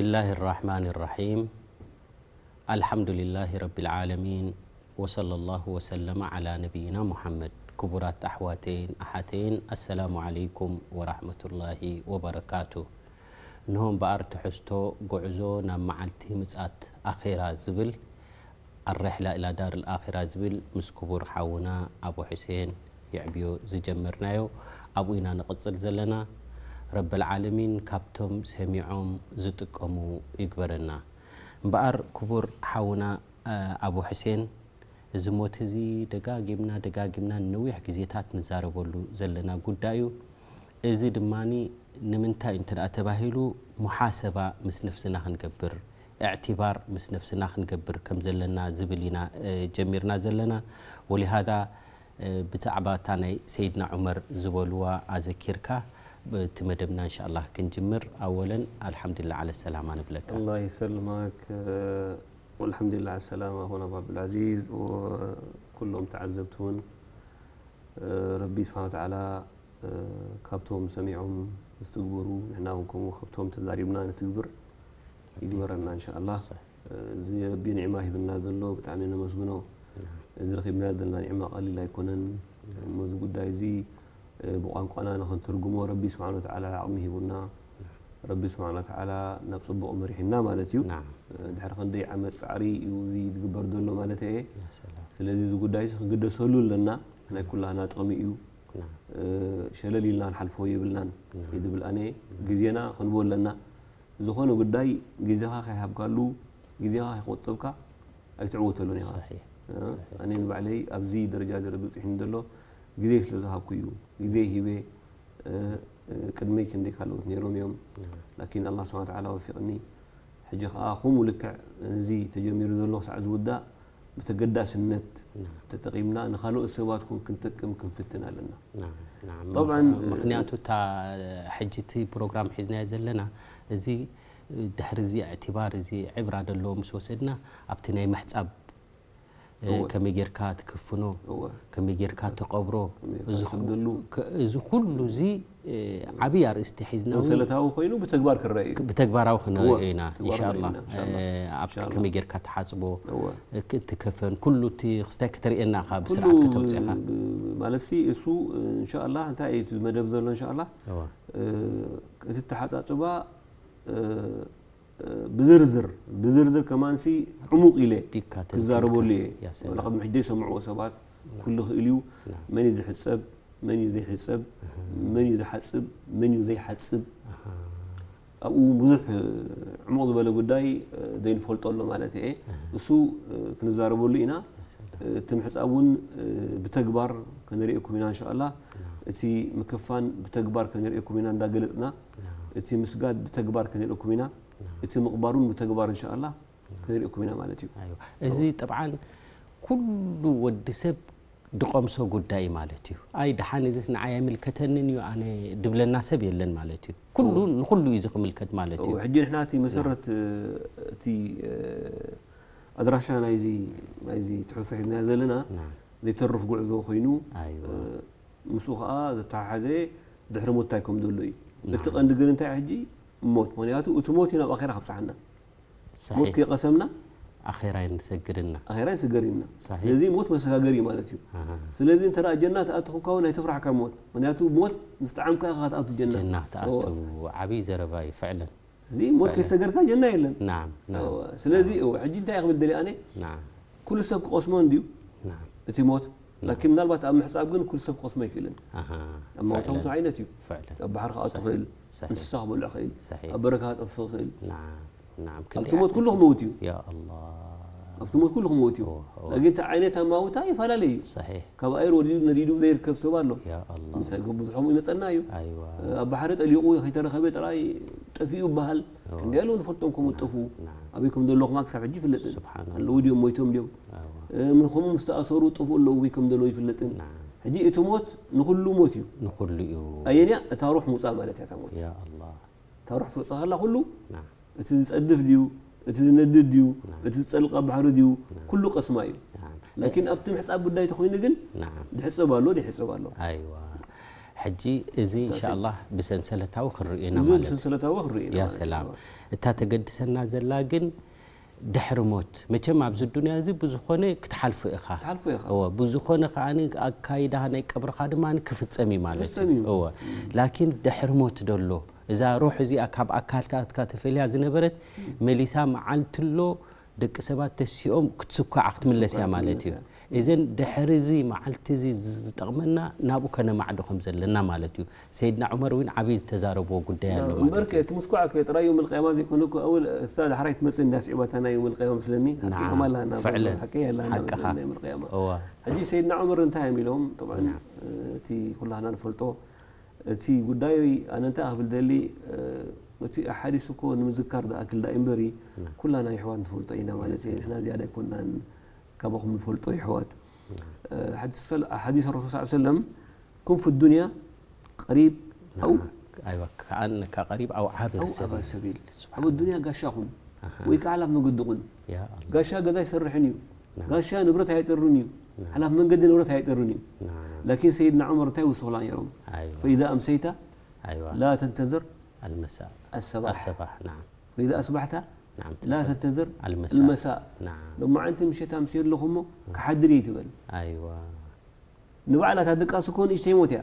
بسم الله الرحمن الرحيم. الحمد لله رب العالمين. وصلى الله وسلم على نبينا محمد. ክቡራት ኣሕዋተይን ኣሓተይን፣ ኣሰላሙ ዓለይኩም ወራሕመቱላሂ ወበረካቱ። እንሆ እምበኣር ትሕዝቶ ጉዕዞ ናብ መዓልቲ ምጽኣት ኣኼራ ዝብል፣ ኣርሕላ ኢላ ዳር ኣኼራ ዝብል ምስ ክቡር ሓውና ኣቡ ሕሴን የዕብዮ ዝጀመርናዮ ኣብኡ ኢና ንቕጽል ዘለና። ረበል ዓለሚን ካብቶም ሰሚዖም ዝጥቀሙ ይግበረና። እምበኣር ክቡር ሓውና ኣቡ ሕሴን፣ እዚ ሞት እዚ ደጋጊምና ደጋጊምና ንነዊሕ ግዜታት ንዛረበሉ ዘለና ጉዳይ እዩ። እዚ ድማ ንምንታይ እንተ ደኣ ተባሂሉ፣ ሙሓሰባ ምስ ነፍስና ክንገብር፣ እዕቲባር ምስ ነፍስና ክንገብር ከም ዘለና ዝብል ኢና ጀሚርና ዘለና። ወሊሃዛ ብዛዕባ እታ ናይ ሰይድና ዑመር ዝበልዋ ኣዘኪርካ እቲ መደብና እንሻላህ ክንጅምር። ኣወለን ኣልሓምዱላ ዓለ ሰላማ ንብለካ። الله يسلمك. والحمد لله على السلامة أخونا أبو عبد العزيز وكلهم تعزبتون. ረቢ ስብሓን ወተዓላ ካብቶም ሰሚዖም ዝትግበሩ ንሕና እውን ከምኡ ካብቶም ተዛሪብና ንትግብር ይግበረና እንሻ ኣላህ። እዚ ረቢ ኒዕማ ሂብና ዘሎ ብጣዕሚ ነመስግኖ። እዚ ረኺብና ዘለና ኒዕማ ቀሊል ኣይኮነን። እሞ እዚ ጉዳይ እዚ ብቋንቋና ንኽንትርጉሞ ረቢ ስብሓን ወተዓላ ዓቕሚ ሂቡና። ረቢ ስብሓን ወተዓላ ናብ ፅቡቕ መሪሕና ማለት እዩ። ድሕሪ ክንደይ ዓመት ፃዕሪ እዩ እዚ ዝግበር ዘሎ ማለት እየ። ስለዚ እዚ ጉዳይ እዚ ክግደሰሉ ኣለና። ናይ ኩላህና ጥቕሚ እዩ። ሸለል ኢልና ንሓልፎ የብልናን። ይድብል ኣነ ግዜና ክንቦ ኣለና። ዝኾነ ጉዳይ ግዜኻ ከይሃብካሉ፣ ግዜኻ ከይቆጠብካ ኣይትዕወተሉን ኢኻ። ኣነ ንባዕለይ ኣብዚ ደረጃ እዚ ረቢ ብፅሒኒ ዘሎ ግዜ ስለ ዝሃብኩ እዩ። ግዜ ሂበ። ቅድመይ ክንደይ ካልኦት ነይሮም እዮም። ላኪን ኣላህ ስብሓን ወተዓላ ወፊቕኒ። ሕጂ ከዓ ከምኡ ልክዕ እዚ ተጀሚሩ ዘሎ ክሳዕ ዝውዳእ ብተገዳስነት ተጠቒምና ንኻልኦት ሰባት እውን ክንጠቅም ክንፍትን ኣለና። ምክንያቱ እታ ሕጂ እቲ ፕሮግራም ሒዝናዮ ዘለና እዚ ድሕሪ እዚ እዕትባር እዚ ዕብራ ዘለዎ ምስ ወሰድና ኣብቲ ናይ ምሕፃብ ከመይ ጌርካ ትክፍኖ፣ ከመይ ጌርካ ትቀብሮ፣ እዚ ኩሉ እዚ ዓብይ ኣርእስቲ ሒዝና እውን ሰለታዊ ኮይኑ ብተግባር ክረአ እዩ። ብተግባራዊ ክነርእዮ ኢና ኢንሻላህ። ኣብቲ ከመይ ጌርካ ትሓፅቦ፣ እቲ ከፈን፣ ኩሉ እቲ ክስታይ ከተርእየና ኢኻ ብስርዓት ከተውፅእኻ። ማለት ሲ እሱ ኢንሻላህ እንታይ እዩ እቲ መደብ ዘሎ ኢንሻላህ እቲ ተሓፃፅባ ብዝርዝር ብዝርዝር ከማንሲ ዕሙቕ ኢለ ክዛረበሉ እየ። ቅድሚ ሕጂ ዘይሰምዕዎ ሰባት ክህሉ ይኽእል እዩ። መን እዩ ዝሕፀብ፣ መን እዩ ዘይሕፀብ፣ መን እዩ ዝሓፅብ፣ መን እዩ ዘይሓፅብ፣ ኣብኡ ብዙሕ ዕሙቕ ዝበለ ጉዳይ ዘይንፈልጦ ኣሎ ማለት እየ። እሱ ክንዛረበሉ ኢና። እቲ ምሕፃብ እውን ብተግባር ከነርእየኩም ኢና እንሻላ። እቲ ምክፋን ብተግባር ከነርእየኩም ኢና እንዳገለፅና፣ እቲ ምስጋድ ብተግባር ከነርእየኩም ኢና። እቲ ምቕባር እውን ብተግባር እንሻላ ከነርእየኩም ኢና ማለት እዩ። እዚ ጠብዓን ኩሉ ወዲ ሰብ ድቐምሶ ጉዳይ ማለት እዩ። ኣይ ደሓን እዚስ ንዓይ ኣይምልከተንን እዩ ኣነ ድብለና ሰብ የለን ማለት እዩ። ኩሉ ንኩሉ እዩ ዝኽምልከት ማለት እዩ። ሕጂ ንሕና እቲ መሰረት እቲ ኣድራሻ ናይዚ ናይዚ ትሕዝቶ ሒዝናዮ ዘለና ዘይተርፍ ጉዕዞ ኮይኑ ምስኡ ከዓ ዘተሓሓዘ ድሕሪ ሞት እንታይ ከም ዘሎ እዩ። እቲ ቀንዲ ግን እንታይ ሕጂ ሞት፣ ምክንያቱ እቲ ሞት እዩ ናብ ኣኼራ ከብፅሓና። ሞት ከይቀሰምና ኣኼራ ይንሰግርና። ኣኼራ ይንስገርና። ስለዚ ሞት መሰጋገሪ እዩ ማለት እዩ። ስለዚ እንተ ጀና ትኣቱ ኮንካ እውን ኣይትፍራሕ ካብ ሞት፣ ምክንያቱ ሞት ምስ ጠዓምካ ኢኻ ትኣቱ ጀና። ጀና ትኣቱ። ዓብዪ ዘረባ እዩ ፍዕለን። እዚ ሞት ከይሰገርካ ጀና የለን። ናም። ስለዚ ሕጂ እንታይ ክብል ደልየ ኣነ፣ ኩሉ ሰብ ክቐስሞ እንድዩ እቲ ሞት። ላኪን ምናልባት ኣብ ምሕፃብ ግን ኩሉ ሰብ ክቐስሞ ኣይክእልን። ኣብ ማውታ ብዙሕ ዓይነት እዩ። ኣብ ባሕሪ ክኣቱ ይኽእል፣ እንስሳ ክበልዕ ይኽእል፣ ኣብ በረካ ክጠፍእ ይኽእል። ኣብቲ ሞት ኩሉ ክመውት እዩ። ኣብቲ ሞት ኩሉ ክመውት እዩ። ላኪን እንታይ ዓይነት ኣማውታ ይፈላለ እዩ። ካብ ኣየር ወሪዱ ነዲዱ ዘይርከብ ሰብ ኣሎ። ብዙሕም ይመፀና እዩ። ኣብ ባሕሪ ጠሊቑ ከይተረኸበ ጥራይ ጠፊኡ ይበሃል። ክንደይ ኣለዉ ንፈልጦም ከምኡ ዝጠፍኡ። ኣበይ ከም ዘለዉ ከማ ክሳብ ሕጂ ይፍለጥን። ኣለዉ ድዮም ሞይቶም ድዮም? ከምኡ ምስ ተኣሰሩ ዝጠፍኡ ኣለዉ ኣበይ ከም ዘለዉ ይፍለጥን። ሕጂ እቲ ሞት ንኹሉ ሞት እዩ። ንኹሉ እዩ። ኣየንያ እታ ሩሕ ምውፃእ ማለት እያ እታ ሞት። እታ ሩሕ ትወፅእ ከላ ኩሉ እቲ ዝፀድፍ ድዩ፣ እቲ ዝነድድ ድዩ፣ እቲ ዝፀልቕ ኣብ ባሕሪ ድዩ፣ ኩሉ ቀስማ እዩ። ላኪን ኣብቲ ምሕፃብ ጉዳይ ተኮይኑ ግን ድሕፀብ ኣሎ፣ ድሕፀብ ኣሎ። ሕጂ እዚ ኢንሻኣላህ ብሰንሰለታዊ ክንርኢ ኢና እዚ ማለት እዩ። ብሰንሰለታዊ ክንርኢ ኢና ያ ማለት እዩ። ሰላም። እታ ተገድሰና ዘላ ግን ድሕሪ ሞት፣ መቸም ኣብዚ ዱንያ እዚ ብዝኾነ ክትሓልፎ ኢኻ። ትሓልፎ ኢኻ። እወ፣ ብዝኾነ ከዓኒ ኣካይዳ ናይ ቀብርኻ ድማ ክፍጸም እዩ ማለት ክፍጸም እዩ። እዩ። እወ፣ ላኪን ድሕሪ ሞት ደሎ እዛ ሩሕ እዚኣ ካብ ኣካልካ ተፈልያ ዝነበረት መሊሳ መዓልቲ ኣሎ ደቂ ሰባት ተሲኦም ክትስኳዓ ክትምለስ እያ ማለት እዩ። እዘን ድሕሪ እዚ መዓልቲ እዚ ዝጠቕመና ናብኡ ከነማዕዶ ከም ዘለና ማለት እዩ። ሰይድና ዑመር እውን ዓብዪ ዝተዛረብዎ ጉዳይ ኣሎ ማለት እምበርከ እዩ። እቲ ምስኳዕ ከ ጥራይ ዮም ልቅያማ ዘይኮነ እኮ ኣውል እሳ ዳሕራይ ትመፅእ እንዳ ስዒባታና ዮም ልቅያማ ምስለኒ ናዓም፣ ሓቂቕማ ኣለና ፍዕለን። ሓቂ የላና ሓቅኻ። ዮም ልቅያማ እዋ፣ ሕጂ ሰይድና ዑመር እንታይ እዮም ኢሎም ጥብዓን እቲ ኩላህና ንፈልጦ እቲ ጉዳይ ኣነ እንታይ ክብል ደሊ እቲ ሓዲስ እኮ ንምዝካር ዝኣክል ዳ እምበሪ ኩላና ይሕዋት ንፈልጦ ኢና ማለት እዩ ንሕና ዝያዳ ኣይኮናን ካባኹም ንፈልጦ ይሕዋት ሓዲስ ረሱል ስ ሰለም ኩን ፊ ዱንያ ቀሪብ ኣው ኣይዋ፣ ከኣን ከቀሪብ ኣው ዓብር ኣው ሰቢል። ኣባር ሰቢል ኣብ ዱንያ ጋሻኹም ወይ ከዓ ሓላፍ መገድኹን ያ ኣላህ። ጋሻ ገዛ ይሰርሕን እዩ ጋሻ ንብረት ኣይጠርን እዩ ሓላፍ መንገዲ ንብረት ኣይጠርን እዩ ናዓም። ላኪን ሰይድና ዑመር እንታይ ይውስኹላ ነይሮም ኣይዋ፣ ፈኢዛ ኣምሰይታ ኣይዋ። ላ ተንተዝር ኣልመሳእ። ኣሰባሕ ኣሰባሕ፣ ናዓም። ፈኢዛ ኣስባሕታ ናዓም። ላ ተንተዝር ኣልመሳእ። ኣልመሳእ ናዓም። ሎማዓንቲ ምሸት ኣምስየ ኣለኹ እሞ ክሓድር እየ ትበል ኣይዋ። ንባዕላ እታ ድቃስ እኮ ንእሽተይ ሞት እያ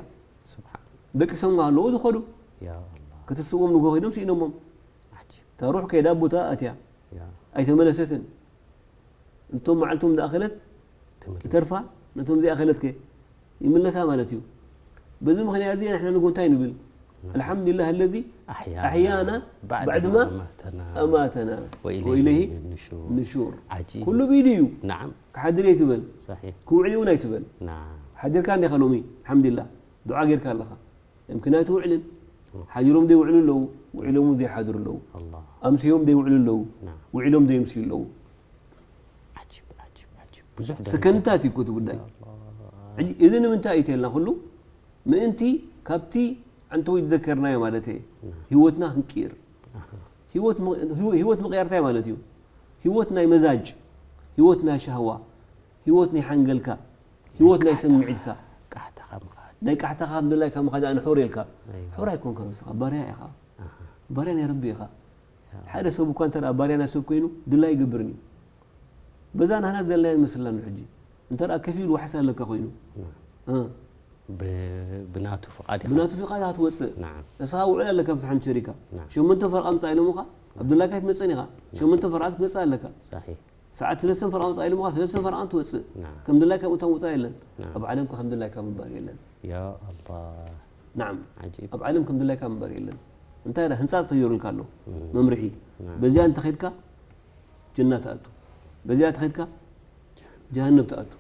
ስብሓን ደቂሶም ኣለዉ ዝኸዱ ያ ኣላህ። ክትስዎም ንጎ ከይዶም ስኢኖሞም ዓጂብ። እታ ሩሕ ከይዳ ኣብ ቦታ ኣትያ ያ ኣይተመለሰትን እንቶም መዓልቶም ዝኣኸለት ትምልስ። ይተርፋ ነቶም ዘይኣኸለት ከ ይምለሳ ማለት እዩ በዚ ምክንያት እዚ ንሕና ንጎ እንታይ ንብል الحمد لله الذي ኣሕያና ኣሕያና ባዕድ ባዕድ ማ ማ ኣማተና ኣማተና ወኢለይሂ ወኢለይሂ ንሹር። ንሹር ዓጂብ። ኩሉ ብኢዱ እዩ ናዓም። ክሓድር እየ ትበል ሰሒሕ። ክውዕል እውን ኣይትበል ናዓም። ሓዲርካ እንዲኻ ሎሚ الحمد لله ዱዓ ጌርካ ኣለኻ ምክንያቱ ውዕልን ሓዲሮም ዘይውዕሉ ኣለዉ ውዒሎም እውን ዘይሓድሩ ኣለዉ ኣላህ። ኣምስዮም ዘይውዕሉ ኣለዉ ናዓም። ውዒሎም ዘይምስዩ ኣለዉ ዓጂብ፣ ዓጂብ፣ ዓጂብ። ብዙሕ ደረጃ። ሰከንድታት እዩ እኮ እቲ ጉዳይ ሕጂ እዚ ንምንታይ እዩ ተልና ኩሉ ምእንቲ ካብቲ ዓንተዊ ዝዘከርናዮ ማለት እየ ህይወትና ክንቅይር ህይወት ም- ህይወ- ህይወት ምቕያር እንታይ ማለት እዩ ህይወት ናይ መዛጅ ህይወት ናይ ሻህዋ ህይወት ናይ ሓንገልካ ህይወት ናይ ስምዒትካ ቃሕታኻ ምኻድ። ናይ ቃሕታኻ ምድላይካ ምኻድ ኣነ ሑር ኢልካ ኣይዋ። ሑር ኣይኮንካ ንስኻ ባርያ ኢኻ ባርያ ናይ ረቢ ኢኻ ሓደ ሰብ እኳ እንተ ባርያ ናይ ሰብ ኮይኑ ድላይ ይገብርን እዩ በዛ ናህና ዘለና ይመስልና ሕጂ እንተ ከፊሉ ዋሕስ ኣለካ ኮይኑ እ፣ ብ- ብናቱ ፍቓድ ኢኻ። ብናቱ ፍቓድ ትወፅእ ናዓም። እስኻ ውዕል ኣለካ ምስ ሓንቲ ሸሪካ ናዓም። ሸመንተ ፈርቓ ምፃ ኢሎምኻ ኣብ ድላይካ ትመፅን ኢኻ ሸመንተ ፈርቓ ክትመፅእ ኣለካ ሰሒሕ። ሰዓት ሰለስተን ፈርቓ ምፃ ኢሎምኻ ሰለስተን ፈርቓ ትወፅእ ናዓም። ከም ድላይካ ምእታው ምውፃእ የለን ናዓም። ኣብ ዓለምካ ከም ድላይካ ምንባር የለን ያ ኣላህ። ናዓም ዓጂብ። ኣብ ዓለም ከም ድላይካ ምንባር የለን እንታይ ዳ ህንፃ ተተየሩልካ ኣሎ እም። መምርሒ ናዓም። በዚኣ እንተኸድካ ጀና ትኣቱ በዚኣ ተኸድካ ጀሃነብ ትኣቱ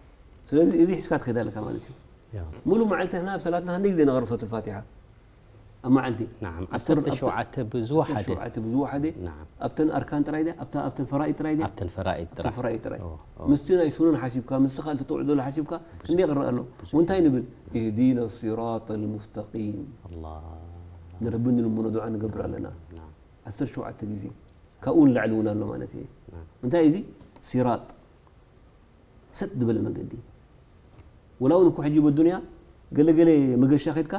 ስለዚ እዚ ሒዝካ ትኸይድ ኣለካ ማለት እዩ ያ። ሙሉ መዓልቲ ንሕና ኣብ ሰላትና ክንደይ ግዜ ነቐርሶ ትልፋቲሓ ኣብ መዓልቲ ናዓም። ዓሰርተ ሸውዓተ ብዝወሓደ። ሸውዓተ ብዝወሓደ ናዓም። ኣብተን ኣርካን ጥራይ ድያ ኣብታ ኣብተን ፈራኢድ ጥራይ ድያ ኣብተን ፈራኢድ ጥራሕ። ኣብተን ፈራኢድ ጥራይ ኦ፣ ኦ። ምስቲ ናይ ሱኑን ሓሲብካ ምስቲ ካልእ ትጥውዕ ዘሎ ሓሲብካ ክንደይ ይቕረእ ኣሎ እንታይ ንብል اهدنا الصراط المستقيم ኣላህ። ንረቢ ንልምኖ ዱዓ ንገብር ኣለና ናዓም። ዓሰርተ ሸውዓተ ግዜ ካብኡ ንላዕሊ እውን ኣሎ ማለት እየ ናዓም። እንታይ እዚ ሲራጥ ሰጥ ዝበለ መገዲ ወላ እውን እኮ ሕጂ በዱንያ ገለገለ መገሻ ከድካ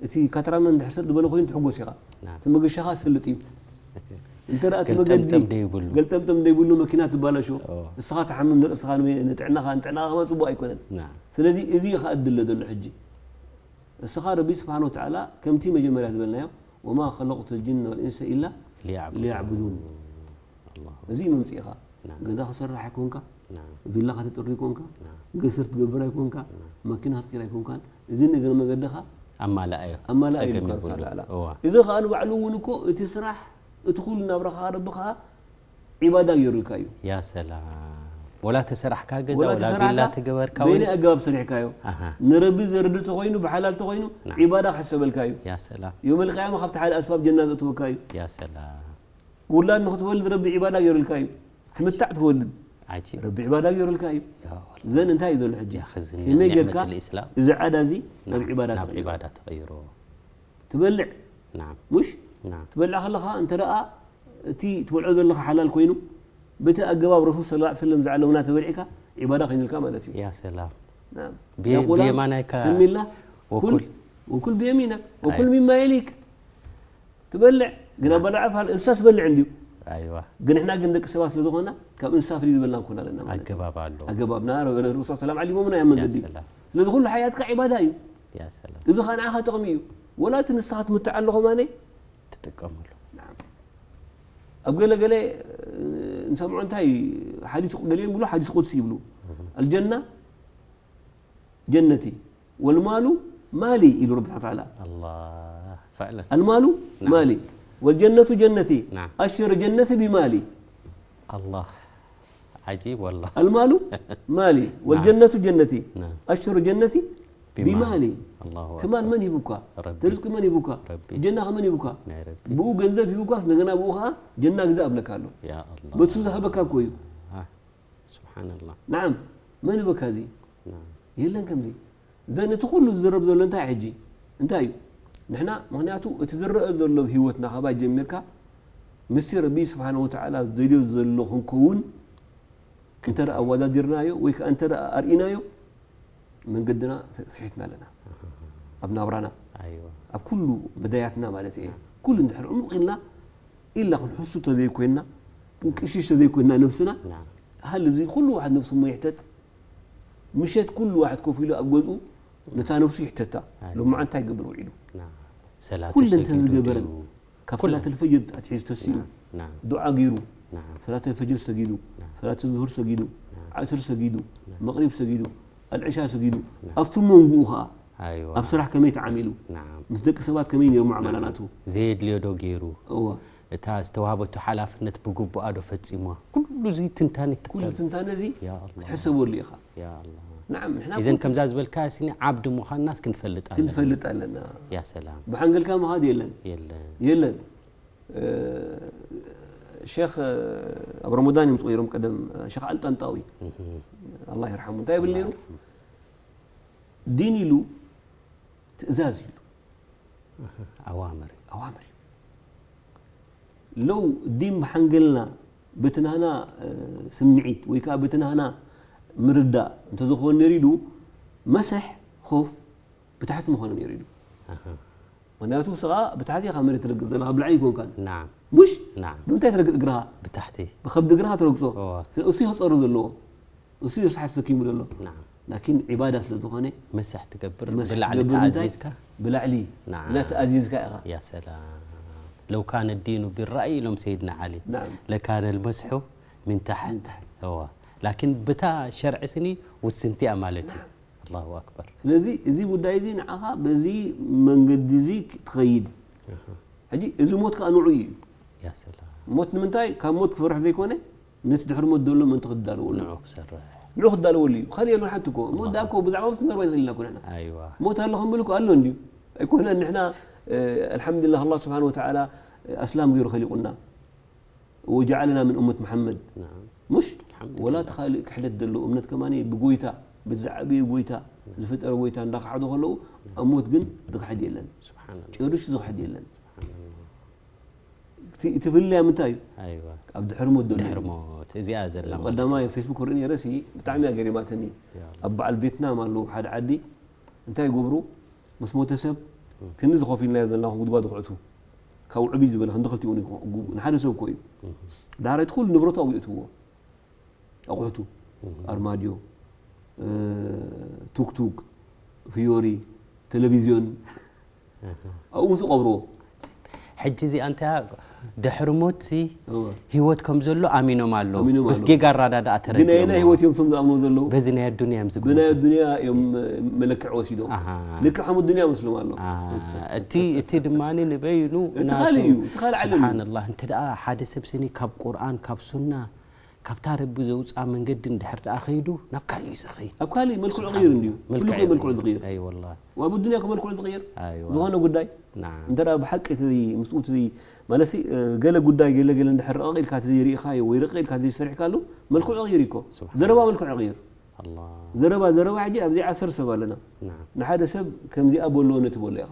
እቲ ካትራመ እንድሕር ሰጥ ዝበለ ኮይኑ ትሕጎስ ኢኻ ናዓም። እቲ መገሻኻ ሰልጥ እዩ እንተ ደኣ እቲ መገዲ ገልጠምጠም ደይብሉ። ገልጠምጠም ደይብሉ መኪና ትባላሾ ኦ። እስኻ ትሓምም ንርእስኻ ንመ- ንጥዕናኻ ንጥዕናኻ ከማን ፅቡቅ ኣይኮነን ናዓም። ስለዚ እዚ ይኸኣ ድለ ዘሎ ሕጂ እስኻ ረቢ ስብሓን ወተዓላ ከምቲ መጀመርያ ዝበልናዮ وما خلقت الجن والإنس إلا ሊያዕቡዱን። ليعبدون ኣላህ። እዚ መምፅኢኻ ናዓም። ገዛ ክሰርሕ ኣይኮንካ ናዓም። ቪላ ከተጥሪ ኣይኮንካ ናዓም። ገስር ትገብር ኣይኮንካ መኪና ክትቅይር ኣይኮንካን እዚ ነገር መገድኻ ኣማላኣዮ። ኣማላእ ጸገም ኢሉካ የብሉን። ተዓላ እዋ። እዚ ከዓ ንባዕሉ እውን እኮ እቲ ስራሕ እቲ ኩሉ ናብራኻ ረቢ ከዓ ዒባዳ ገይሩልካ እዩ ያ ሰላም። ወላ ተሰራሕካ ገዛ ወላ ወላ ተሰራሕካ ቪላ ተገበርካ በይነ ወይ ኣገባብ ሰሪሕካዮ ኣሃ። ንረቢ ዘርድእ ተኮይኑ ብሓላል ተኮይኑ ናም። ዒባዳ ክሕሰበልካ እዩ ያ ሰላም። ዮም ልቅያማ ካብቲ ሓደ ኣስባብ ጀና ዘእትወካ እዩ ያ ሰላም። ውላድ ንክትወልድ ረቢ ዒባዳ ገይሩልካ እዩ ትምታዕ ትወልድ ዓጂብ። ረቢ ዒባዳ ገይሩልካ እዩ ያ ወላ። ዘን እንታይ እዩ ዘሎ ሕጂ ያኺ እዚ ከመይ ኒዕመት ጌርካ ልእስላም እዚ ዓዳ እዚ ናብ ናብ ዒባዳ ናብ ተቐይሮ? ዒባዳ ተቐይሮ። ትበልዕ ናም። ሙሽ ናም። ትበልዕ ከለኻ እንተ ደኣ እቲ ትበልዖ ዘለኻ ሓላል ኮይኑ በቲ ኣገባብ ረሱል ሰለላሁ ዐለይሂ ወሰለም ዝዓለሙና ተበሊዕካ ዒባዳ ኮይኑልካ ማለት እዩ ያ ሰላም። ናም። ብየ- ያ ቁላ ብየማናይካ ሰሚላ ወኩል። ኩል ወኩል ብየሚነክ ወኩል ሚማ የሊክ ትበልዕ ግን ኣባላዕ ፋል እንስሳ ዝበልዕ እንዲዩ። ኣይዋ ግን ንሕና ግን ደቂ ሰባት ስለ ዝኾና ካብ እንስሳ ፍልይ ዝበልና ንኮን ኣለና ማለት እዩ። ኣገባብ ኣሎ። ኣገባብና ረ- ርሱል ሰላም ዓሊሞምና እዮም መንገዲ። ሰላም ስለዚ ኩሉ ሓያትካ ዒባዳ እዩ። ያ ሰላም እዚ ኸዓ ንዓኻ ጥቕሚ እዩ። ወላ እቲ ንስኻ ትምትዕ ኣለኹ ማነ ትጥቀመሉ። ኣብ ገለ ገለ ንሰምዖ እንታይ ሓዲስ ገሊኦም ብሎ ሓዲስ ቁድሲ ይብሉ። ኣልጀና ጀነቲ ወልማሉ ማሊ ኢሉ ረቢ ስብሓን ተዓላ። ኣላህ ፈዕለን ኣልማሉ ናም። ማሊ ወልጀነቱ ጀነቲ ናም። ኣሽር ጀነቲ ቢማሊ ኣላህ ዓጂብ ወላ ኣልማሉ ማሊ ወልጀነቱ ጀነቲ ናም። ኣሽር ጀነቲ ቢማሊ ቢማሊ ኣላሁ ትማል ኣክበር። መን ሂቡካ ረቢ። ትርዝቂ መን ሂቡካ ረቢ። ትጀናኸ መን ሂቡካ ናይ ረቢ። ብኡ ገንዘብ ሂቡካስ እንደገና ብኡ ከዓ ጀና ግዛ ኣብለካ ኣሎ ያ ኣላህ በቱ ዝሃበካ እኮ እዩ አ፣ ስብሓንላህ ናዓም መን በካ እዚ ናም። የለን ከምዚ ዘን እቲ ኩሉ ዝዝረብ ዘሎ እንታይ ሕጂ እንታይ እዩ ንሕና ምክንያቱ እቲ ዝረአ ዘሎ ህይወትና ካባይ ጀሚርካ ምስቲ ረቢ ስብሓን ወተዓላ ዝደልዮ ዘሎ ክንከውን እንተ ደኣ ኣወዳዲርናዮ ወይ ከዓ እንተ ደኣ ኣርኢናዮ መንገድና ስሒትና ኣለና ኣብ ናብራና ኣይዋ ኣብ ኩሉ መዳያትና ማለት እየ ኩሉ እንድሕር ዕሙቕ ኢልና ኢላ ክንሕሱ ተዘይኮይንና ክንቅሽሽ ተዘይኮይንና ነብስና ናም። ሃሊ እዚ ኩሉ ዋሕድ ነብሱ እሞ ይሕተት ምሸት ኩሉ ዋሕድ ኮፍ ኢሉ ኣብ ገዝኡ ነታ ነብሱ ይሕተታ ኣይዋ ሎምዓ እንታይ ይገብር ውዒሉ ናም። ሰላቱ ኩሉ እንተ ሰጊዱ ዝገበረን ድዩ? ካብ ኩለን። ሰላት ኣልፈጅር ኣትሒዙ ተሲኡ ናም። ዱዓ ገይሩ ናም። ሰላት ኣልፈጅር ሰጊዱ ናም። ሰላት ዙሁር ሰጊዱ ናም። ዓስር ሰጊዱ ናም። መቕሪብ ሰጊዱ ኣልዕሻ ሰጊዱ ናም። ኣብቲ መንጉኡ ኸዓ ኣይዋ ኣብ ስራሕ ከመይ ተዓሚሉ ናም። ምስ ደቂ ሰባት ከመይ ነይሩ ማዕመላ ናም። ናቱ ዘየድልዮ ዶ ገይሩ እዋ እታ ዝተዋህበቱ ሓላፍነት ብግቡኣ ዶ ፈጺሟ? ኩሉ እዚ ትንታነ ኩሉ ትንታነ እዚ ያ ኣላህ። ክትሕሰበሉ ኢኻ ያ ኣላህ። ንዓም ንሕና ኢዘን ኩሉ ከምዛ ዝበልካ ስኒ ዓብዲ ምዃንናስ ክንፈልጥ ኣለና። ክንፈልጥ ኣለና። ያ ሰላም። ብሓንገልካ ምኻድ የለን። የለን። የለን። እ፣ ሼኽ ኣብ ረመዳን እዮም ዝቆይሮም ቀደም ሼኽ ኣልጠንጣዊ እህ። ኣላህ ይርሓሙ እንታይ ይብል ነይሩ? ዲን ኢሉ ትእዛዝ ኢሉ ኣዋምር ኣዋምር እዩ። ለው ዲን ብሓንገልና ብትናህና ስምዒት ወይ ከዓ ብትናህና ምርዳእ እንተዝኸውን ነይሩ ኢሉ መሰሕ ኮፍ ብታሕቲ ምኾነ ነይሩ ኢሉ ምክንያቱ ስኻ ብታሕቲ ኢኻ መሬት ትረግፅ ዘለኻ ብላዕሊ ይኮንካን ናም ሙሽ ናም ብምንታይ ትረግፅ እግርኻ ብታሕቲ ብከብዲ እግርኻ ትረግፆ እዋ። ስለ እሱ ይክፀሩ ዘለዎ እሱ እዩ ርስሓት ተሰኪሙ ዘሎ ናም ላኪን ዒባዳ ስለ ዝኾነ መሳሕ ትገብር መስሕ ብላዕሊ ትገብር እንታይ? ተኣዚዝካ ብላዕሊ ናም። ብላ ተኣዚዝካ ኢኻ ያ ሰላም ለው ካነ ዲኑ ቢራእይ ኢሎም ሰይድና ዓሊ ናም ለካነ ልመስሑ ምን ታሕት እዋ ላኪን ብታ ሸርዒ ስኒ ውስንቲ እያ ማለት እዩ ኣላሁ ኣክበር ስለዚ እዚ ጉዳይ እዚ ንዓኻ በዚ መንገዲ እዚ ትኸይድ ሕጂ እዚ ሞት ከዓ ንዑ እዩ ያ ሰላም ሞት ንምንታይ ካብ ሞት ክፈርሕ ዘይኮነ ነቲ ድሕሪ ሞት ዘሎ ምእንቲ ክዳለወሉ ንዑ ክሰርሕ ንዑ ክዳለወሉ እዩ ኸሊ የለን ሓንቲ እኮ ሞት ደኣ እኮ ብዛዕባ ሞት ክንዘርባ ይኽእል ኢና እኮ ንሕና ኣይዋ ሞት ኣሎ ክንብል እኮ ኣሎ እንድዩ ኣይኮነን ንሕና ኣልሓምዱሊላህ ኣላህ ስብሓን ወተዓላ ኣስላም ገይሩ ኸሊቁና ወጀዓለና ምን እመት መሓመድ ናም ሙሽ ኣልሓምዱሊላህ። ወላ እቲ ካልእ ክሕደት ዘለዎ እምነት ከማኒ ብጎይታ በቲ ዝዓበየ ጎይታ ዝፈጠረ ጎይታ እንዳኸሓዱ ከለዉ ኣብ ሞት ግን ዝኽሕድ የለን ስብሓንላህ። ጨርሹ ዝኽሕድ የለን ስብሓንላህ። እቲ እቲ ፍልልያ ምንታይ እዩ ኣይዋ ኣብ ድሕሪ ሞት ዘሎ ድሕሪ እዩ። ሞት እዚኣ ዘላ ማለት ቀዳማይ እዩ። ኣብ ፌስቡክ ክርኢ ነይረ ሲ ብጣዕሚ እያ ገሪማትኒ ያ ኣብ በዓል ቬትናም ኣለዉ ሓደ ዓዲ እንታይ ይገብሩ ምስ ሞተ ሰብ ክንዲ ዝኸፊልናዮ ዘለና ጉድጓድ ክዕቱ ካብ ዕብይ ዝበለ ክንዲ ክልቲኡ ንሓደ ሰብ እኮ እዩ ዳሕራይቲ ኩሉ ንብረቱ ኣብኡ የእትዎ ኣቑሑቱ ኣርማድዮ ቱክቱክ ፍዮሪ ቴሌቪዝዮን ኣብኡ ምስ ቀብርዎ ሕጂ እዚኣ እንታይ ድሕሪ ሞት ሲ እወ። ህይወት ከም ዘሎ ኣሚኖም ኣለዉ ኣሚኖም ምስ ኣለዉ። ጌጋ ኣራዳድኣ ግን ኣየናይ ተረዲኦም ህይወት እዮም እቶም ዝኣምኑ ዘለዉ በዚ ናይ ኣዱንያ እዮም ብናይ ዝግምቱ ኣዱንያ እዮም መለክዕ ወሲዶም ኣሃ። ልክዕ ከም ኣዱንያ መስሎም ኣሎ አ፣ እቲ እቲ ድማ ንበይኑ እቲ ናቱ ካልእ እዩ፣ እቲ ካልእ ዓለም እዩ። ስብሓንላህ እንተ ደኣ ሓደ ሰብ ስኒ ካብ ቁርኣን ካብ ሱና ካብታ ረቢ ዘውፅኣ መንገዲ እንድሕር ደኣ ከይዱ ናብ ካልእ እዩ ዝኸይድ ኣብ ካልእ መልክዑ ቅይር እንድዩ ኩሉ መልክዕ እኮ መልክዑ ይቕይር። ዝቕይር ኣይ ወላ ዋብ ኣዱንያ እኮ መልክዑ ዝቕይር ኣይዋ ዝኾነ ጉዳይ ናም እንተ ደኣ ብሓቂ እቲ ምስኡ እቲ ማለት ሲ ገለ ጉዳይ ገለ ገለ እንድሕር ረቐቕ ኢልካ እቲ ዘይርኢኻዮ ወይ ረቐቕ ኢልካ እቲ ዘይሰሪሕካሉ መልክዑ ይቕይር እዩ እኮ ስብሓን ዘረባ መልክዑ ይቕይር ኣላ ዘረባ ዘረባ ሕጂ ኣብዚ ዓሰርተ ሰብ ኣለና ናም ንሓደ ሰብ ከምዚኣ በልዎ ነቲ በሎ ኢኻ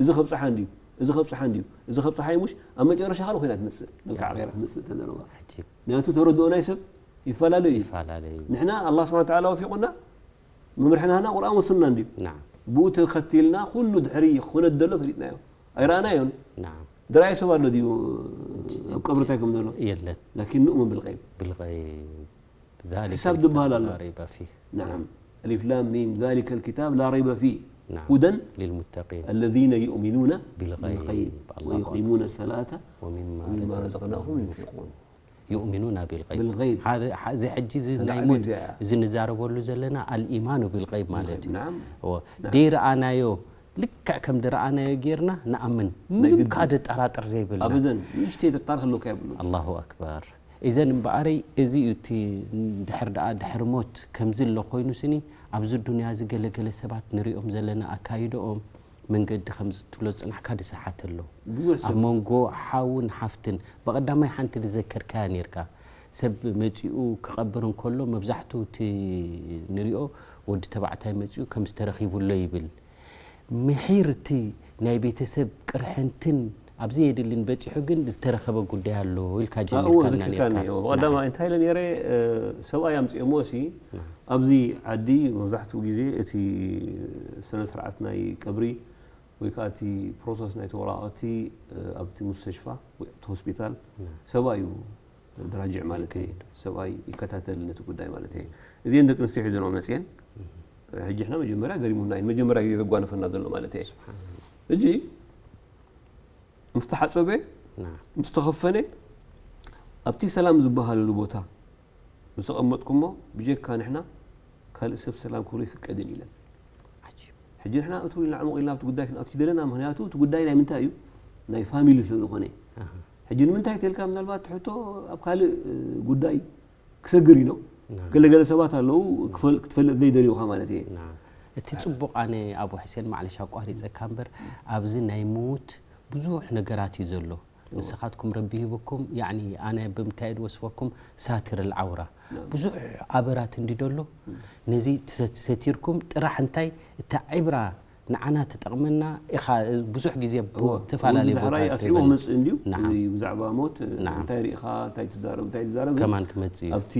እዚ ከብፅሓ እንድዩ እዚ ከብፅሓ እንድዩ እዚ ከብፅሓ እዩ ሙሽ ኣብ መጨረሻ ካልእ ኮይና ትመፅእ መልክዓ ቀይራ ትመፅእ ተዘረባ ዓጂብ ምክንያቱ ተረድኦ ናይ ሰብ ይፈላለዩ እዩ ይፈላለዩ ንሕና ኣላ ስብሓን ተዓላ ወፊቑና መምርሕና ህና ቁርኣን ወሱና እንድዩ ናም ብኡ ተኸቲልና ኩሉ ድሕሪ ክኾነ ዘሎ ፈሊጥናዮ ኣይረኣናዮን። نعم ድራይ ሰብ ኣሎ ድዩ ኣብ ቀብሪ እንታይ ከም ዘሎ የለን ላኪን ንእመን ብልቀይብ بالغيب ذلك حساب الكتاب دبها لا لا لا. ريب فيه نعم الف لام ميم ذلك الكتاب لا ريب فيه نعم هدى للمتقين الذين يؤمنون بالغيب. الله أكبر. ويقيمون الصلاة ومما ومما رزقناهم رزقناهم ينفقون ينفقون يؤمنون بالغيب بالغيب. هذا ح- እዚ ሕጂ እዚ هذا ናይ عبيد ሞት زي- እዚ ንዛረበሉ ዘለና الإيمان بالغيب ማለት እዩ نعم እዎ። ደይረኣናዮ ልክዕ ከም ድረኣናዮ ጌርና ንኣምን ምንም ግድን። ከዓ ደጠራጥር ዘይብልና أبدا ንእሽተይ ተጣርክ ኣለካ የብሉ ኣላሁ ኣክበር። እዘን እምበኣረይ እዚ እዩ እቲ ድሕር ደኣ ድሕሪ ሞት ከምዚ ኣሎ ኮይኑ ስኒ ኣብዚ ዱንያ እዚ ገለገለ ሰባት ንሪኦም ዘለና ኣካይደኦም መንገዲ ከምዚ ትብሎ ዝፅናሕካ ድሰሓት ኣሎ ብዙሕ ኣብ ሰብ መንጎ ሓውን ሓፍትን ብቐዳማይ ሓንቲ ዝዘከርካያ ነርካ ሰብ መፂኡ ክቐብር እንከሎ መብዛሕትኡ እቲ ንሪኦ ወዲ ተባዕታይ መፂኡ ከም ዝተረኺቡሎ ይብል ምሒር እቲ ናይ ቤተሰብ ቅርሕንትን ኣብዚ የድልን በፂሑ ግን ዝተረኸበ ጉዳይ ኣሎ ኢልካ እዎ ጀሚርካልና ዘኪርካኒ ነርካ እዎ ቀዳማ እንታይ ኢለ ነይረ እ፣ ሰብኣይ ኣምፅኦሞ ሲ ኣብዚ ዓዲ መብዛሕትኡ ግዜ እቲ ስነ ስርዓት ናይ ቀብሪ ወይ ከዓ እቲ ፕሮሰስ ናይ ተወራቐቲ እ፣ ኣብቲ ሙስተሽፋ ወይ ኣብቲ ሆስፒታል ሰብኣይ እዩ ድራጅዕ ማለት እየ ሰብኣይ ይከታተል ነቲ ጉዳይ ማለት እየ እዚአን ደቂ ኣንስትዮ ሒዘንኦ መፅየን ሕጂ ሕና መጀመርያ ገሪሙና እዩ መጀመርያ ግዜ ዘጓነፈና ዘሎ ማለት እየ ሕጂ ምስ ተሓፀበ نعم ምስ ተኸፈነ ኣብቲ ሰላም ዝበሃለሉ ቦታ ምስ ተቐመጥኩሞ ብጀካ ንሕና ካልእ ሰብ ሰላም ክብሎ ይፍቀድን ኢለን عجيب ሕጂ ንሕና እቱ ኢልና ዕሙቕ ኢልና ኣብቲ ጉዳይ ክንኣቱ ደለና ምክንያቱ እቲ ጉዳይ ናይ ምንታይ እዩ ናይ ፋሚሊ ስለ ዝኾነ أها ሕጂ ንምንታይ ተልካ ምናልባት ትሕቶ ኣብ ካልእ እ፣ ጉዳይ ክሰግር ኢኖ نعم ገለገለ ሰባት ኣለዉ ክፈል- ክትፈልጥ ዘይደልዩኻ ማለት እየ نعم እቲ ጽቡቕ ኣነ ኣቡ ሕሴን ማዕለሽ ኣቋሪጸካ እምበር ኣብዚ ናይ ምዉት ብዙሕ ነገራት እዩ ዘሎ ንስኻትኩም ረቢ ሂብኩም ያኒ ኣነ ብምንታይ ድወስፈኩም ሳትር العورة ብዙሕ ኣበራት እንዲ ደሎ ነዚ ትሰት- ሰቲርኩም ጥራሕ እንታይ እታ ዕብራ ንዓና ትጠቕመና ኢኻ ብዙሕ ግዜ እወ፣ ብዝተፈላለዩ እውን ዳሕራይ ቦታ ኣስዒቡ ትበል። ክመፅእ እንድዩ ንዓም። እዚ ብዛዕባ ሞት ንዓም። እንታይ ርኢኻ እንታይ ትዛረብ እንታይ ትዛረብ ከማን ክመፅእ እዩ ኣብቲ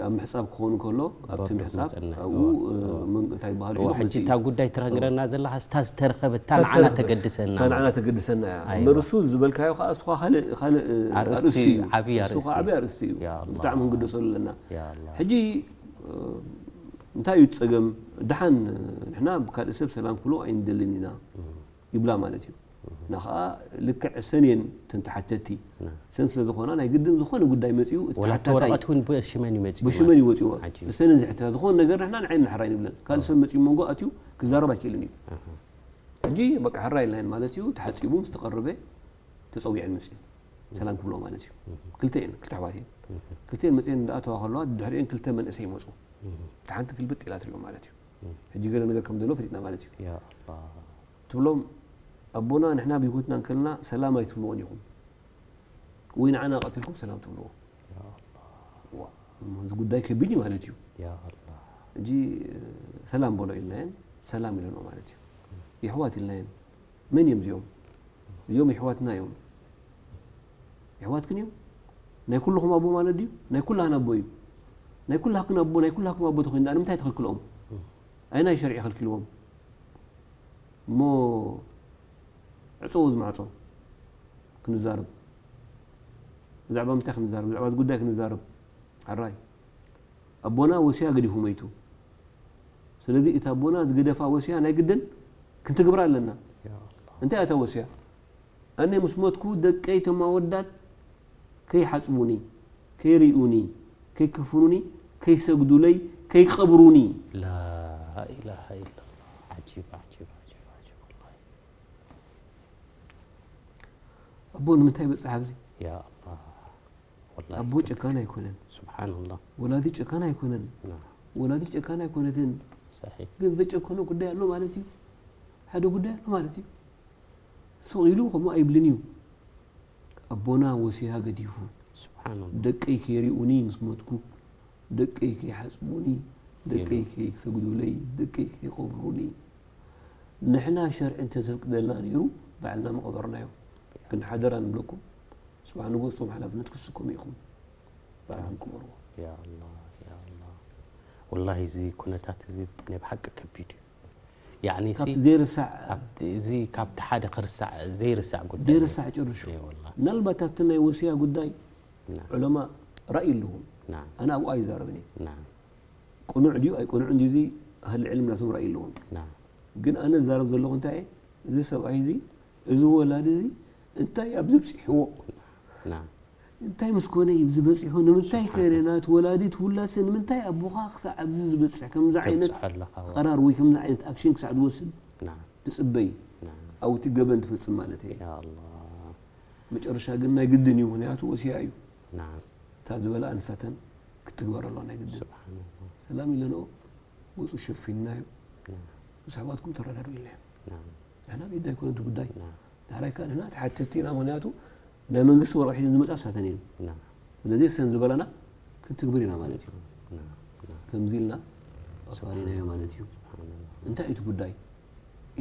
ኣብ ምሕፃብ ክኸውን ከሎ ኣብቲ በሩ ምሕፃብ ክመፀና እዩ። ኣብኡ እወ፣ እ፣ እወ። መን- እንታይ ይበሃል እወ፣ ኢሉ ሕጂ ክመፅእ እታ እዩ። ጉዳይ ትረንግረና ዘለኻ ስታ ዝተረኸበ እታ እታ ንዓና ዝተረኸበት፣ ተገድሰና እታ ንዓና ተገድሰና እያ ኣይዋ። እምበር እሱ ዝበልካዮ ከዓ እሱ ከዓ ካልእ ካልእ እ፣ ኣርእስቲ ኣርእስቲ እዩ፣ እዩ ዓብዪ እሱ ኣርእስቲ ከዓ እዩ። ዓብዪ ኣርእስቲ እዩ ያ ኣላህ። ብጣዕሚ ክንግደሰሉ ኣለና ያ ኣላህ። ሕጂ እ፣ እንታይ እዩ ፀገም ድሓን እ፣ ንሕና ብካልእ ሰብ ሰላም ክብሎ ኣይንደልን ኢና ይብላ ማለት እዩ እና ከዓ ልክዕ ሰኔን ተንተሓተቲ ሰን ስለ ዝኾና ናይ ግድን ዝኾነ ጉዳይ መፅኡ እቲ ወላ እቲ ተሓታታይ ወረቐት እውን ብሽመን ይመፅእ ብሽመን ይወፅዎ ዓጂብ። ብሰነን ዝሕተታ ዝኾነ ነገር ንሕና ንዓይ ምሕራይ ንብለን ካልእ ሰብ መፂኡ መንጎ ኣትዩ ክዛረብ ኣይክእልን እዩ ሕጂ በቃ ሕራይ ኢልናየን ማለት እዩ ተሓፂቡ ምስ ተቐረበ ተፀዊዐን መፅኡ ሰላም ክብሎ ማለት እዩ ክልተኤን ክልተ ኣሕዋት እየን ክልተኤን መፅኤን እንዳኣተዋ ከለዋ ድሕሪኤን ክልተ መንእሰይ ይመፁ እቲ ሓንቲ ግልብጥ ኢላ ትሪኦ ማለት እዩ ሕጂ ገለ ነገር ከም ዘሎ ፈሊጥና ማለት እዩ ያ ኣላህ። ትብሎም ኣቦና ንሕና ብሂወትና እንከለና ሰላም ኣይትብልዎን ኢኹም ወይ ንዓና ቀቲልኩም ሰላም ትብልዎ ዋ፣ እዚ ጉዳይ ከቢድ እዩ ማለት እዩ ያ ኣላህ። እንጂ ሰላም በሎ ኢልናየን ሰላም ኢለንኦ ማለት እዩ የሕዋት ኢልናየን መን እዮም እዚኦም እዚኦም የሕዋትና እዮም የሕዋትክን እዮም ናይ ኩልኹም ኣቦ ማለት ድዩ ናይ ኩላህን ኣቦ እዩ ናይ ኩላህክን ኣቦ ናይ ኩላህኩም ኣቦ ተኮይኑ ደኣ ንምንታይ ተኸልክልኦም ኣይናይ ሸርዒ ከልኪልዎም እሞ ዕፀው ዝማዕፆ ክንዛረብ ብዛዕባ ምንታይ ክንዛረብ ብዛዕባ እዚ ጉዳይ ክንዛረብ ሓራይ ኣቦና ወሲያ ገዲፉ መይቱ ስለዚ እቲ ኣቦና ዝገደፋ ወሲያ ናይ ግድን ክንትግብራ ኣለና እንታይ እታ ወሲያ ኣነ ምስ ሞትኩ ደቀይ ተማወዳት ከይሓፅቡኒ ከይሪኡኒ ከይክፍኑኒ ከይሰግዱለይ ከይቀብሩኒ ላኢላሃ ኢላላህ። ዓጂብ፣ ዓጂብ፣ ዓጂብ፣ ዓጂብ፣ ወላሂ። ኣቦ ንምንታይ በፅሕ ኣብዚ ያ ኣላህ። ወላሂ ኣቦ ጨካን ኣይኮነን ስብሓንላህ። ወላዲ ጨካን ኣይኮነን ና፣ ወላዲ ጨካን ኣይኮነትን ሰሒሕ። ግን ዘጨከኖ ጉዳይ ኣሎ ማለት እዩ ሓደ ጉዳይ ኣሎ ማለት እዩ ስቕ ኢሉ ከምኡ ኣይብልን እዩ ኣቦና ወሲያ ገዲፉ ስብሓንላህ። ደቀይ ከይሪኡኒ ምስ ሞትኩ ደቀይ ከይሓፅቡኒ ደቀይ ከይሰግዱለይ ደቀይ ከይቀብሩኒ ንሕና ሸርዒ እንተዘፍቅደልና ነይሩ ባዕልና ምቐበርናዮ ግን ሓደራ ንብለኩም ፅባሕ ንጎ እቶም ሓላፍነት ክስከሙ ኢኹም ባዕልኩም ቅበርዎ ያ ኣላህ፣ ያ ኣላህ። ወላሂ እዚ ኩነታት እዚ ናይ ብሓቂ ከቢድ እዩ። ያዕኒ ሲ ካብቲ ዘይርሳዕ ካብቲ እዚ ካብቲ ሓደ ክርሳዕ ዘይርሳዕ ጉዳይ እዩ። ዘይርሳዕ ጭርሹ እየ ወላ ምናልባት ኣብቲ ናይ ወሲያ ጉዳይ ና- ዑለማ ራእይ ኣለዎም። ና- ኣነ ኣብኡ ኣይዛረብን እየ። ና- ቅኑዕ ድዩ ኣይቅኑዕን ድዩ እዚ ኣህሊ ዕልም ናቶም ራእይ ኣለዎም። ና- ግን ኣነ ዝዛረብ ዘለኹ እንታይ እየ፣ እዚ ሰብኣይ እዚ፣ እዚ ወላዲ እዚ እንታይ ኣብዚ ብፅሕዎ፣ ና- እንታይ ምስ ኮነ እዩ ኣብዚ በፂሑ፣ ንምንታይ ከይረ ናቲ ወላዲት ውላድሲ ንምንታይ ኣቦኻ ክሳዕ ኣብዚ ዝበፅሕ ከምዚ ዓይነት ተብፅሖ ኣለኻ ወላ። ቀራር ወይ ከምዚ ዓይነት ኣክሽን ክሳዕ ዝወስድ ና- ትፅበይ ና- ኣብቲ ገበን ትፍፅም ማለት እየ። ያ ኣላህ መጨረሻ ግን ናይ ግድን እዩ፣ ምክንያቱ ወሲያ እዩ። ና- እታ ዝበላ ኣንሳተን ክትግበር ኣለዋ ናይ ግድን። ስብሓንላህ ሰላም ኢለንኦ ወፁ ሸፊንናዮ ና- ምስ ኣሕዋትኩም ተረዳድኡ ኢልናዮ። ና- ንሕና ቤት ኣይኮነ እቲ ጉዳይ ና- ዳሕራይ ከኣ ንሕና ተሓተትቲ ኢና፣ ምክንያቱ ናይ መንግስቲ ወረቐት ሒዘን ዝመፃ ንሳተን እየን። ና- ስለዚ ሰን ዝበላና ክንትግብር ኢና ማለት እዩ። ና- ና- ከምዚ ኢልና ኣፋሪናዮ ማለት እዩ። ስብሓንላህ እንታይ እዩ እቲ ጉዳይ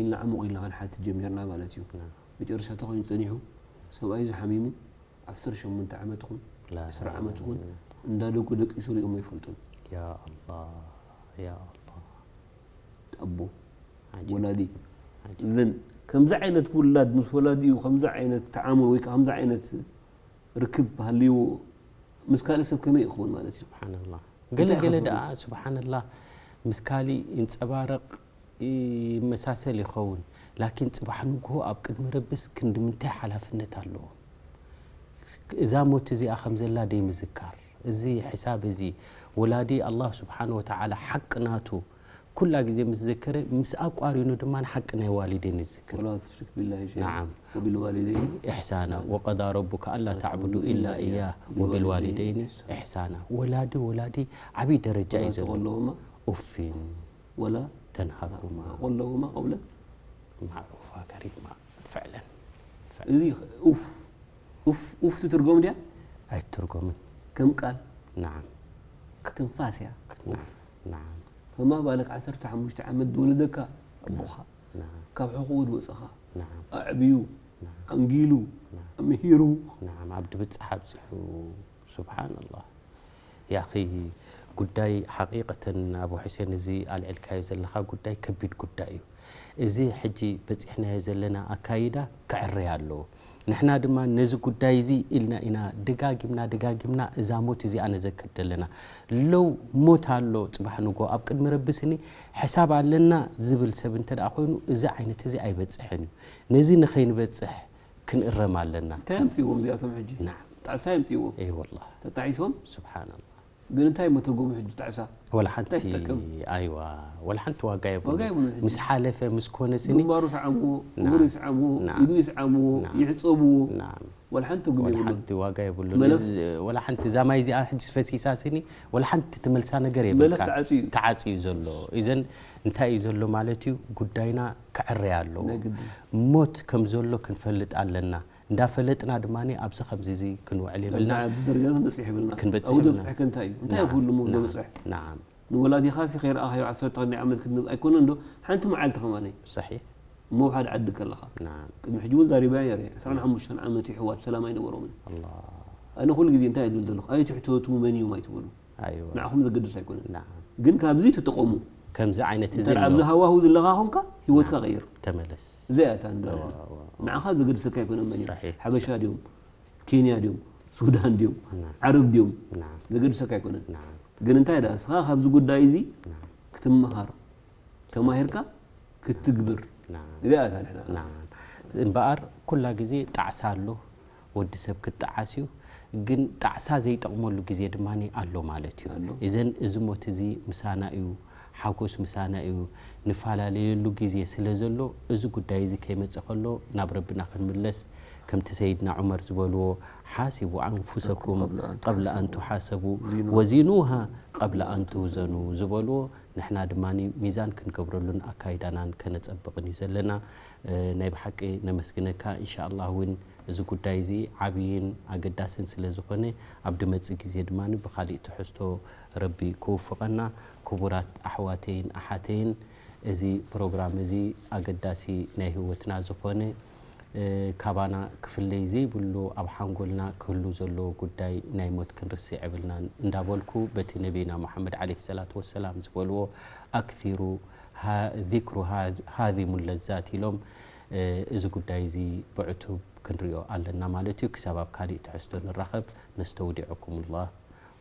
ኢልና ዕሙቕ ኢልና ክንሓትት ጀሚርና ማለት እዩ። ና- መጨረሻ ተኾይኑ ፀኒሑ ሰብኣይ ዝሓሚሙ ዓሰርተ ሸሞንተ ዓመት ይኹን ላ- ዕስራ ዓመት ይኹን እንዳ ደቁ ደቂሱ ሪኦም ኣይፈልጡን። ያ ኣላህ ያ ኣላህ ኣቦ ዓጀብ ወላዲ ዓጀብ እዘን ከምዚ ዓይነት ውላድ ምስ ወላዲኡ ከምዚ ዓይነት ተዓሙር ወይ ከዓ ከምዚ ዓይነት ርክብ ሃልይዎ ምስ ካልእ ሰብ ከመይ ይኸውን ማለት እዩ? ስብሓንላህ እንታይ ገለ ገለ ይኸፍሉ? ደኣ ስብሓንላህ ምስ ካሊእ ይንፀባረቕ ይመሳሰል ይኸውን። ላኪን ፅባሕ ንግሆ ኣብ ቅድሚ ረብስ ክንዲ ምንታይ ሓላፍነት ኣለዎ? እዛ ሞት እዚኣ ከም ዘላ ደይምዝካር፣ እዚ ሕሳብ እዚ ወላዲ ኣላህ ስብሓን ወተዓላ ሓቂ ናቱ ኩላ ግዜ ምስ ዘከረ ምስ ኣቋሪኑ ድማ ሓቂ ናይ ዋሊደይን ይዝክር። ولا تشرك بالله شيئا نعم. وبالوالدين إحسانا وقضى ربك ألا تعبدوا إلا إياه وبالوالدين إحسانا ወላዲ ወላዲ ዓብዪ ደረጃ እዩ ولا ዘሎ تقل لهما ኡፊን ولا ተንሃርኩማ وقل لهما قولا ማዕሩፋ ከሪማ ፍዕለን እዚ ኡፍ ኡፍ ኡፍ ትትርጎም ድያ ኣይትርጎምን ከም ቃል ናዓም ትንፋስ እያ። ናዓም ፈማ ባለክ ዓሰርተ ሓሙሽተ ዓመት ዝወለደካ ኣቦኻ ናዓም ካብ ሕቑኡ ዝወፀኻ ናዓም ኣዕብዩ ኣንጊሉ ኣምሂሩ ናዓም ኣብ ድብፅሕ ኣብፂሑ ሱብሓነላህ ያኺ ጉዳይ ሓቂቀተን ኣቡ ሑሴን እዚ ኣልዕልካዮ ዘለኻ ጉዳይ ከቢድ ጉዳይ እዩ። እዚ ሕጂ በፂሕናዮ ዘለና ኣካይዳ ክዕረይ ኣለዎ። ንሕና ድማ ነዚ ጉዳይ እዚ ኢልና ኢና ደጋጊምና ደጋጊምና እዛ ሞት እዚኣ ነዘክር ዘለና። ለው ሞት ኣሎ ፅባሕ ንጎ ኣብ ቅድሚ ረቢ ስኒ ሕሳብ ኣለና ዝብል ሰብ እንተ ደኣ ኮይኑ እዚ ዓይነት እዚ ኣይበፅሕን እዩ። ነዚ ንኸይንበፅሕ ክንእረም ኣለና። እንታይ ኣምፅዎም እዚኣቶም ሕጂ ናዓም። ጣዕሳ ኣምፅዎም እይ ወላሂ ተጣዒሶም ስብሓንላህ ግን እንታይ መተርጎሙ ሕጂ ጣዕሳ ወላ ሓንቲ እንታይ ትጠቅም? ኣይዋ ወላ ሓንቲ ዋጋ የብሉ ዋጋ የብሉን ሕጂ። ምስ ሓለፈ ምስ ኮነ ስኒ ግንባሩ ይስዓምዎ ናም። እግሩ ይስዓምዎ ናም። ኢዱ ይስዓምዎ ናም። ይሕፀብዎ ናም። ወላ ሓንቲ ትርጉም ወላ የብሉን ሓንቲ ዋጋ የብሉ መለስ- እዚ- ወላ ሓንቲ እዛ ማይ እዚኣ ሕጂ ፈሲሳ ስኒ ወላ ሓንቲ ትመልሳ ነገር መለስ የብልካ ተዓፅዩ እዩ። ተዓፅዩ ዘሎ እዘን እንታይ እዩ ዘሎ ማለት እዩ ጉዳይና ክዕረይ ኣለዎ ናይ ግድን ሞት ከም ዘሎ ክንፈልጥ ኣለና እንዳፈለጥና ድማ ኣብዚ ከምዚ እዚ ክንውዕል የብልና ኣብዚ ደረጃ ክንበፅሕ የብልና ክንበፅሕ ኣብኡ የብልና። ዘብፅሐከ እንታይ እዩ እንታይ ናም፣ ይኽእሉ ሞ ናም፣ ዘብፅሕ ናም። ንወላዲኻ ሲ ከይረኣኻዮ ዓሰርተ ክንደይ ዓመት ክትነብ ኣይኮነን ዶ ሓንቲ መዓልቲ ከማለይ ሰሒሕ እሞ ኣብ ሓደ ዓዲ ከለኻ ናም ቅድሚ ሕጂ እውን ዛሪባያ ነረ ዕስራን ሓሙሽተን ዓመት ይሕዋት ሰላም ኣይነበሮምን ኣላህ ኣነ ኩሉ ግዜ እንታይ እየ ዝብል ዘለኹ ኣይትሕተቱ መን እዮም ኣይትበሉ ኣይዋ ንዓኹም ዘገድስ ኣይኮነን ናም ግን ካብዚ ተጠቀሙ ከምዚ ዓይነት እዚ እንተ ኣብዚ ኣሎ ሃዋሁ ዘለኻ ኾንካ ህይወትካ ቀይር ተመለስ እዚኣ እያ እታ ንብላ እዋ፣ ዘለና እዋ፣ እዋ። ንዓኻ ዘገድሰካ ኣይኮነን መን እዩ ሰሒሕ። ሓበሻ ድዮም ኬንያ ድዮም ሱዳን ድዮም ናም ዓረብ ድዮም ናም ዘገድሰካ ኣይኮነን ናም ግን እንታይ ዳ እስኻ ካብዚ ጉዳይ እዚ ናም ክትመሃር ተማሂርካ ክትግብር ናም እዚኣ እታ ንሕና ናም እምበኣር ኩላ ግዜ ጣዕሳ ኣሎ ወዲ ሰብ ክጣዓስ እዩ ግን ጣዕሳ ዘይጠቕመሉ ግዜ ድማ ኣሎ ማለት እዩ ኣሎ። እዘን እዚ ሞት እዚ ምሳና እዩ ሓጎስ ምሳና እዩ ንፈላለየሉ ግዜ ስለ ዘሎ እዚ ጉዳይ እዚ ከይመፀ ከሎ ናብ ረብና ክንምለስ ከምቲ ሰይድና ዑመር ዝበልዎ ሓሲቡ ኣንፉሰኩም ቀብለ ኣን ቀብለ ኣን ትሓሰቡ ወዚኑሃ ቀብለ ኣን ትውዘኑ ዝበልዎ ንሕና ድማ ሚዛን ክንገብረሉን ኣካይዳናን ከነፀብቕን እዩ ዘለና ናይ ብሓቂ ነመስግነካ እንሻ ኣላህ እውን እዚ ጉዳይ እዚ ዓብይን ኣገዳስን ስለ ዝኾነ ኣብ ድመፅእ ግዜ ድማ ብካሊእ ትሕዝቶ ረቢ ክውፍቐና ክቡራት ኣሕዋተይን ኣሓተይን እዚ ፕሮግራም እዚ ኣገዳሲ ናይ ህይወትና ዝኾነ ካባና ክፍለይ ዘይብሉ ኣብ ሓንጎልና ክህሉ ዘለዎ ጉዳይ ናይ ሞት ክንርስዕ የብልናን እንዳበልኩ፣ በቲ ነቢና ሙሓመድ ዓለይሂ ሰላቱ ወሰላም ዝበልዎ፣ ኣክሲሩ ذكر هاذم اللذات ኢሎም፣ እዚ ጉዳይ እዚ ብዕቱብ ክንሪኦ ኣለና ማለት እዩ። ክሳብ ኣብ ካሊእ ትሕዝቶ ንራኸብ። ነስተውዲዕኩም ላህ።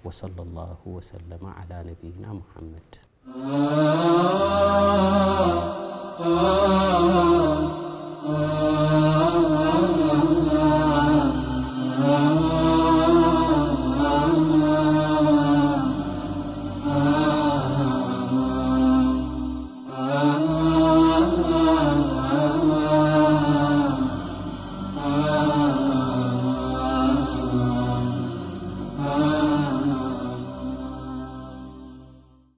وصلى الله وسلم على نبينا محمد.